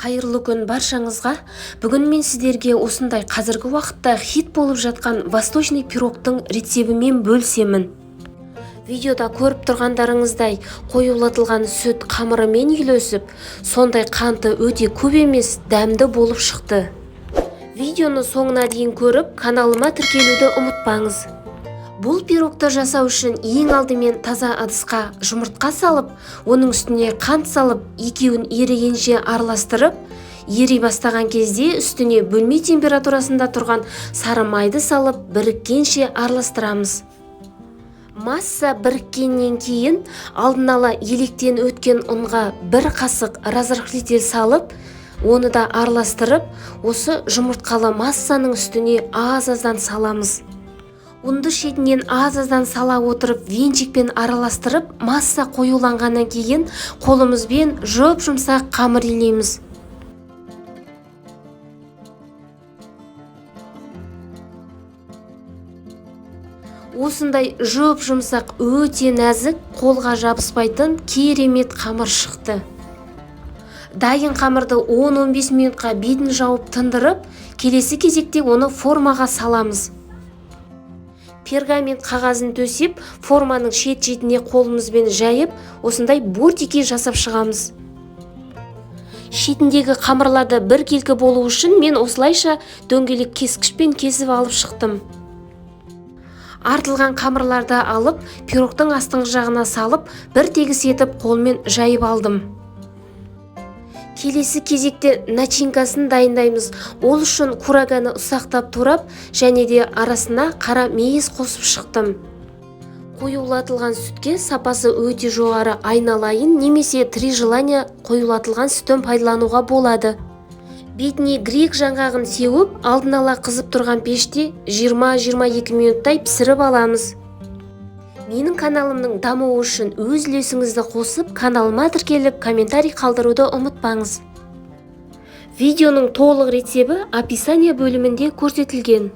Қайырлы күн баршаңызға. Бүгін мен сіздерге осындай қазіргі уақытта хит болып жатқан восточный пирогтың рецебімен бөлісемін. Видеода көріп тұрғандарыңыздай қоюлатылған сүт қамырымен үйлесіп, сондай қанты өте көп емес, дәмді болып шықты. Видеоны соңына дейін көріп, каналыма тіркелуді ұмытпаңыз. Бұл пирогты жасау үшін ең алдымен таза ыдысқа жұмыртқа салып, оның үстіне қант салып, екеуін ерігенше араластырып, ери бастаған кезде үстіне бөлме температурасында тұрған сары майды салып, біріккенше араластырамыз. Масса біріккеннен кейін алдын ала електен өткен ұнға бір қасық разрыхлитель салып, оны да араластырып, осы жұмыртқалы массаның үстіне аз-аздан саламыз. Ұнды шетінен аз-аздан сала отырып, венчикпен араластырып, масса қоюланғаннан кейін қолымызбен жұп-жұмсақ қамыр илейміз. Осындай жұп-жұмсақ, өте нәзік, қолға жабыспайтын керемет қамыр шықты. Дайын қамырды 10-15 минутқа бетін жауып тындырып, келесі кезекте оны формаға саламыз. Пергамент қағазын төсеп, форманың шет-шетіне қолымызбен жайып, осындай бортики жасап шығамыз. Шетіндегі қамырларды біркелкі болу үшін мен осылайша дөңгелек кескішпен кесіп алып шықтым. Артылған қамырларды алып, пирогтың астыңғы жағына салып, бір тегіс етіп қолмен жайып алдым. Келесі кезекте начинкасын дайындаймыз. Ол үшін кураганы ұсақтап турап, және де арасына қара мейіз қосып шықтым. Қоюлатылған сүтке сапасы өте жоғары айналайын немесе три желания қоюлатылған сүттен пайдалануға болады. Бетіне грек жаңғағын сеуіп, алдын ала қызып тұрған пеште 20-22 минуттай пісіріп аламыз. Менің каналымның дамуы үшін өз үлесіңізді қосып, каналыма тіркеліп, комментарий қалдыруды ұмытпаңыз. Видеоның толық рецебі описание бөлімінде көрсетілген.